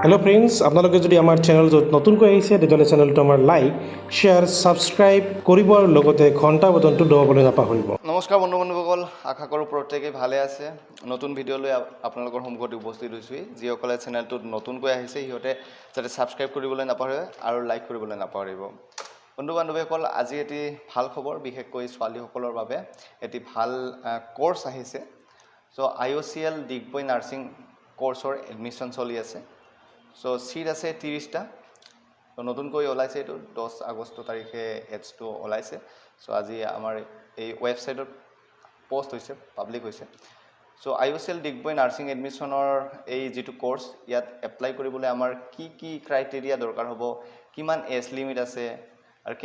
Hello' friends, আপোনালোকে যদি আমাৰ চেনেলটোত নতুনকৈ আহিছে, তেতিয়াহ'লে চেনেলটো আমাৰ লাইক, শ্বেয়াৰ, ছাবস্ক্ৰাইব কৰিব আৰু লগতে ঘণ্টা বটনটো দবাবলৈ নাপাহৰিব। নমস্কাৰ বন্ধু বান্ধৱীসকল, আশা কৰোঁ প্ৰত্যেকেই ভালে আছে। নতুন ভিডিঅ' লৈ আপোনালোকৰ সন্মুখত উপস্থিত হৈছোঁহি। যিসকলে চেনেলটোত নতুনকৈ আহিছে, সিহঁতে যাতে ছাবস্ক্ৰাইব কৰিবলৈ নাপাহৰে আৰু লাইক কৰিবলৈ নাপাহৰিব। বন্ধু বান্ধৱীসকল, আজি এটি ভাল খবৰ, বিশেষকৈ ছোৱালীসকলৰ বাবে এটি ভাল ক'ৰ্চ আহিছে। চ' আইঅ'চিএল ডিগবৈ নাৰ্ছিং ক'ৰ্চৰ এডমিশ্যন চলি আছে। চ' ছিট আছে 30টা। তো নতুনকৈ ওলাইছে এইটো, 10 আগষ্ট তাৰিখে এডছটো ওলাইছে। চ' আজি আমাৰ এই ৱেবছাইটত পষ্ট হৈছে, পাব্লিক হৈছে। চ' আইঅ'চিএল ডিগবৈ নাৰ্ছিং এডমিশ্যনৰ এই যিটো ক'ৰ্চ, ইয়াত এপ্লাই কৰিবলৈ আমাৰ কি কি ক্ৰাইটেৰিয়া দৰকাৰ হ'ব, কিমান এজ লিমিট আছে আৰু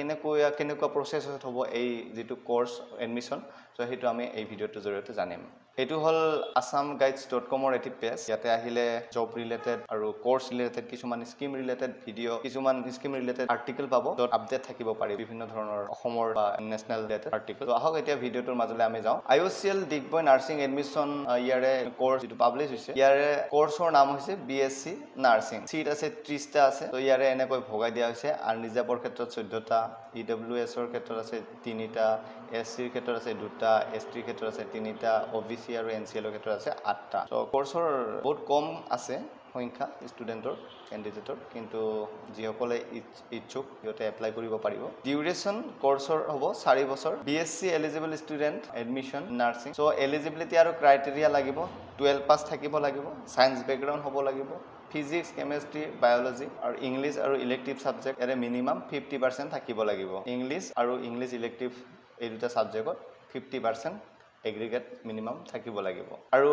কেনেকুৱা প্ৰচেছত হ'ব এই যিটো ক'ৰ্চ এডমিশ্যন, চ' সেইটো আমি এই ভিডিঅ'টোৰ জৰিয়তে জানিম। এইটো হ'ল আছাম গাইডছ.কমৰ এটি পেজ। ইয়াতে আহিলে জব ৰিলেটেড আৰু ক'ৰ্চ ৰিলেটেড কিছুমান স্কিম ৰিলেটেড ভিডিঅ', কিছুমান স্কিম ৰিলেটেড আৰ্টিকেল পাব, য'ত আপডেট থাকিব পাৰি বিভিন্ন ধৰণৰ অসমৰ বা নেশ্যনেল ৰিলেটেড আৰ্টিকেল। আহক, এতিয়া ভিডিঅ'টোৰ মাজলৈ আমি যাওঁ। আইঅ'চিএল ডিগবৈ নাৰ্ছিং এডমিশ্যন, ইয়াৰে ক'ৰ্চ যিটো পাব্লিছ হৈছে, ইয়াৰে ক'ৰ্চৰ নাম হৈছে বিএছচি নাৰ্ছিং। চিট আছে 30টা আছে। তো ইয়াৰে এনেকৈ ভগাই দিয়া হৈছে। আনৰিজাৰ্ভৰ ক্ষেত্ৰত 14টা, ইডাব্লিউএছৰ ক্ষেত্ৰত আছে তিনিটা, এছ চিৰ ক্ষেত্ৰত আছে দুটা, এছ টিৰ ক্ষেত্ৰত আছে তিনিটা, অ' বি চি আৰু এন চি এলৰ ক্ষেত্ৰত আছে আঠটা। ত' ক'ৰ্চৰ বহুত কম আছে সংখ্যা ষ্টুডেণ্টৰ, কেণ্ডিডেটৰ, কিন্তু যিসকলে ইচ্ছুক, সিহঁতে এপ্লাই কৰিব পাৰিব। ডিউৰেশ্যন ক'ৰ্চৰ হ'ব 4 বছৰ। BSc eligible student admission nursing। So eligibility আৰু ক্ৰাইটেৰিয়া লাগিব, 12 পাছ থাকিব লাগিব, ছায়েন্স বেকগ্ৰাউণ্ড হ'ব লাগিব, ফিজিক্স, কেমেষ্ট্ৰি, বায়'লজি আৰু ইংলিছ আৰু ইলেক্টিভ ছাবজেক্ট ইয়াৰে মিনিমাম 50% থাকিব লাগিব। ইংলিছ আৰু ইংলিছ ইলেক্টিভ, এই দুটা ছাবজেক্টত 50% এগ্ৰিগেট মিনিমাম থাকিব লাগিব। আৰু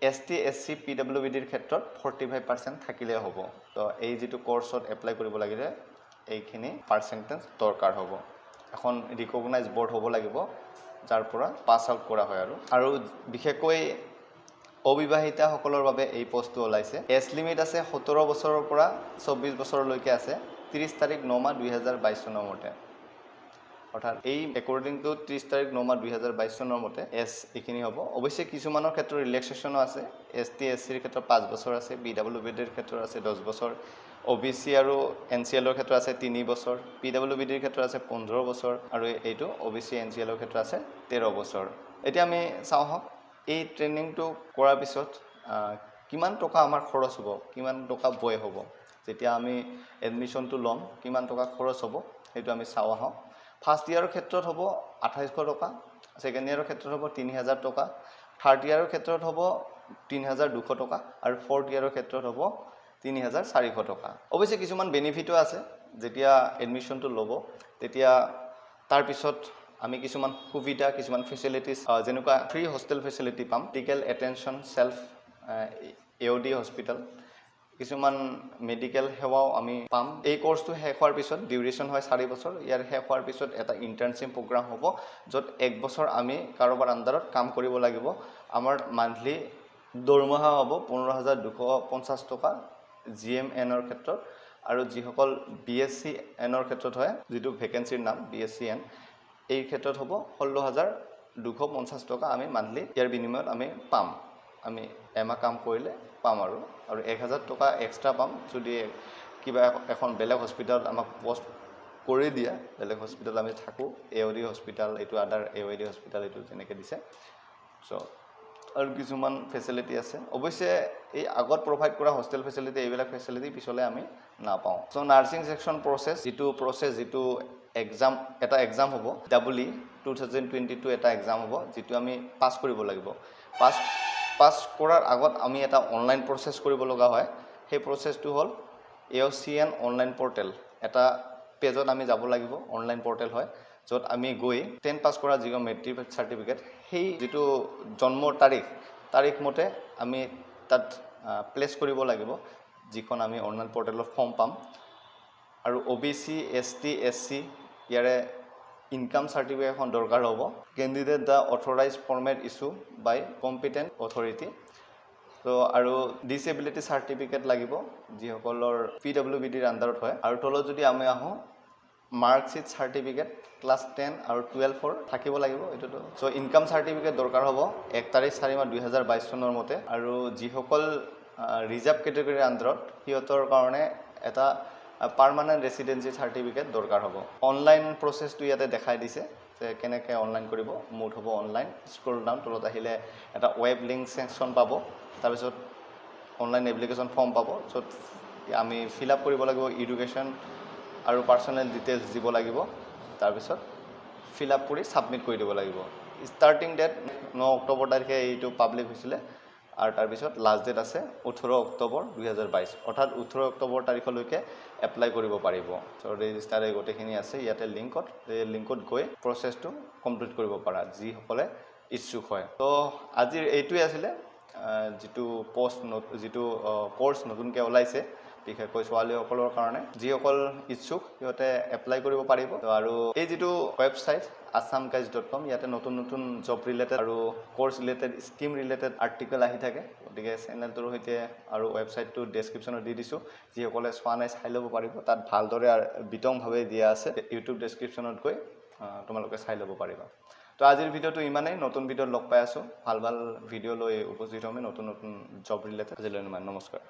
S T, S C, PW B ডিৰ ক্ষেত্ৰত 45% থাকিলেই হ'ব। তো এই যিটো কৰ্চত এপ্লাই কৰিব লাগিলে এইখিনি পাৰ্চেণ্টেজ দৰকাৰ হ'ব। এখন ৰিকগনাইজ বৰ্ড হ'ব লাগিব, যাৰ পৰা পাছ আউট কৰা হয়। আৰু বিশেষকৈ অবিবাহিতাসকলৰ বাবে এই পষ্টটো ওলাইছে। এজ লিমিট আছে 17 বছৰৰ পৰা 24 বছৰলৈকে আছে, 30 তাৰিখ 9 মাহ 2022 চনৰ মতে। অৰ্থাৎ এই একৰ্ডিং টু 30 তাৰিখ 9 মাহ 2022 চনৰ মতে এজ এইখিনি হ'ব। অৱশ্যে কিছুমানৰ ক্ষেত্ৰত ৰিলেক্সেশ্যনো আছে। এছ টি, এছ চিৰ ক্ষেত্ৰত 5 বছৰ আছে, পি ডাব্লিউ বি ডিৰ ক্ষেত্ৰত আছে 10 বছৰ, অ' বি চি আৰু এন চি এলৰ ক্ষেত্ৰত আছে 3 বছৰ, পি ডাব্লিউ বি ডিৰ ক্ষেত্ৰত আছে 15 বছৰ আৰু এইটো অ' বি চি, এন চি এলৰ ক্ষেত্ৰত আছে 13 বছৰ। এতিয়া আমি চাওঁ আহক, এই ট্ৰেইনিংটো কৰাৰ পিছত কিমান টকা আমাৰ খৰচ হ'ব, কিমান টকা ব্যয় হ'ব। যেতিয়া আমি এডমিশ্যনটো ল'ম, কিমান টকা খৰচ হ'ব, সেইটো আমি চাওঁ আহক। ফাৰ্ষ্ট ইয়েৰৰ ক্ষেত্ৰত হ'ব 2800 টকা, ছেকেণ্ড ইয়েৰৰ ক্ষেত্ৰত হ'ব 3000 টকা, থাৰ্ড ইয়েৰৰ ক্ষেত্ৰত হ'ব 3200 টকা আৰু ফ'ৰ্থ ইয়েৰৰ ক্ষেত্ৰত হ'ব 3400 টকা। অৱশ্যে কিছুমান বেনিফিটো আছে। যেতিয়া এডমিশ্যনটো ল'ব, তেতিয়া তাৰপিছত আমি কিছুমান সুবিধা, কিছুমান ফেচিলিটিছ, যেনেকুৱা ফ্ৰী হোষ্টেল ফেচিলিটি পাম, medical attention, self AOD hospital, কিছুমান মেডিকেল সেৱাও আমি পাম। এই কৰ্চটো শেষ হোৱাৰ পিছত, ডিউৰেশ্যন হয় 4 বছৰ, ইয়াৰ শেষ হোৱাৰ পিছত এটা ইণ্টাৰ্ণশ্বিপ প্ৰগ্ৰাম হ'ব, য'ত এক বছৰ আমি কাৰোবাৰ আণ্ডাৰত কাম কৰিব লাগিব। আমাৰ মান্থলি দৰমহা হ'ব 15,250 টকা জি এম এনৰ ক্ষেত্ৰত আৰু যিসকল বি এছ চি এনৰ ক্ষেত্ৰত হয়, যিটো ভেকেঞ্চিৰ নাম বি এছ চি এন, এই ক্ষেত্ৰত হ'ব 16,250 টকা। আমি মান্থলি ইয়াৰ বিনিময়ত আমি পাম, আমি এমাহ কাম কৰিলে পাম। আৰু 1000 টকা এক্সট্ৰা পাম যদি কিবা এখন বেলেগ হস্পিটেলত আমাক পষ্ট কৰি দিয়ে, বেলেগ হস্পিটেলত আমি থাকোঁ। এ অ' ডি হস্পিটেল এইটো, আদাৰ এ অ' ডি হস্পিটেল এইটো যেনেকৈ দিছে। চ' আৰু কিছুমান ফেচিলিটি আছে। অৱশ্যে এই আগত প্ৰভাইড কৰা হোষ্টেল ফেচিলিটি, এইবিলাক ফেচিলিটি পিছলৈ আমি নাপাওঁ। চ' নাৰ্ছিং ছেকশ্যন প্ৰচেছ, যিটো প্ৰচেছ, যিটো এক্সাম, এটা এক্সাম হ'ব, EE 2022 এটা এক্সাম হ'ব, যিটো আমি পাছ কৰিব লাগিব। পাছ কৰাৰ আগত আমি এটা অনলাইন প্ৰচেছ কৰিব লগা হয়। সেই প্ৰচেছটো হ'ল এঅ'চিএন অনলাইন পৰ্টেল, এটা পেজত আমি যাব লাগিব। অনলাইন পৰ্টেল হয়, য'ত আমি গৈ 10 পাছ কৰা যিটো মেট্ৰিক চাৰ্টিফিকেট, সেই যিটো জন্মৰ তাৰিখ, তাৰিখ মতে আমি তাত প্লেচ কৰিব লাগিব, যিখন আমি অনলাইন পৰ্টেলত ফৰ্ম পাম। আৰু O' B C, S T, S C, ইয়াৰে ইনকাম চাৰ্টিফিকেট এখন দৰকাৰ হ'ব। Candidate the authorise format issue by competent authority। ত' আৰু ডিচেবিলিটি চাৰ্টিফিকেট লাগিব, যিসকলৰ পি ডাব্লিউ বি ডিৰ আণ্ডাৰত হয়। আৰু তলত যদি আমি আহোঁ, মাৰ্কশ্বিট চাৰ্টিফিকেট ক্লাছ 10 আৰু 12ৰ থাকিব লাগিব এইটোতো। চ' ইনকাম চাৰ্টিফিকেট দৰকাৰ হ'ব 1 তাৰিখ 4 মাহ 2022 চনৰ মতে। আৰু যিসকল ৰিজাৰ্ভ কেটেগৰীৰ আণ্ডাৰত, সিহঁতৰ কাৰণে এটা পাৰ্মানেণ্ট ৰেচিডেঞ্চি চাৰ্টিফিকেট দৰকাৰ হ'ব। অনলাইন প্ৰচেছটো ইয়াতে দেখাই দিছে যে কেনেকৈ অনলাইন কৰিব। মুড হ'ব অনলাইন, স্ক্ৰল ডাউন, তলত আহিলে এটা ৱেব লিংক ছেকশ্যন পাব। তাৰপিছত অনলাইন এপ্লিকেশ্যন ফৰ্ম পাব, য'ত আমি ফিল আপ কৰিব লাগিব, এডুকেশ্যন আৰু পাৰ্চনেল ডিটেইলছ দিব লাগিব। তাৰপিছত ফিল আপ কৰি ছাবমিট কৰি দিব লাগিব। ষ্টাৰ্টিং ডেট 9 অক্টোবৰ তাৰিখে এইটো পাব্লিক হৈছিলে আৰু তাৰপিছত লাষ্ট ডেট আছে 18 অক্টোবৰ 2022, অৰ্থাৎ 18 অক্টোবৰ তাৰিখলৈকে এপ্লাই কৰিব পাৰিব। চ' ৰেজিষ্টাৰ এই গোটেইখিনি আছে ইয়াতে লিংকত। এই লিংকত গৈ প্ৰচেছটো কমপ্লিট কৰিব পাৰা, যিসকলে ইচ্ছুক হয়। ত' আজিৰ এইটোৱে আছিলে যিটো পষ্ট, যিটো কৰ্চ নতুনকৈ ওলাইছে, বিশেষকৈ ছোৱালীসকলৰ কাৰণে। যিসকল ইচ্ছুক, সিহঁতে এপ্লাই কৰিব পাৰিব। ত' আৰু এই যিটো ৱেবছাইট assamguys.com, ইয়াতে নতুন নতুন জব ৰিলেটেড আৰু course related, scheme related article আহি থাকে। গতিকে চেনেলটোৰ সৈতে আৰু ৱেবছাইটটো ডেছক্ৰিপশ্যনত দি দিছোঁ। যিসকলে চোৱা নাই, চাই ল'ব পাৰিব। তাত ভালদৰে বিতংভাৱে দিয়া আছে। ইউটিউব ডেছক্ৰিপশ্যনত গৈ তোমালোকে চাই ল'ব পাৰিবা। তো আজিৰ ভিডিঅ'টো ইমানেই। নতুন ভিডিঅ'ত লগ পাই আছোঁ। ভাল ভাল ভিডিঅ' লৈ উপস্থিত হ'ম, নতুন নতুন জব ৰিলেটেড। আজিলৈ ইমান, নমস্কাৰ।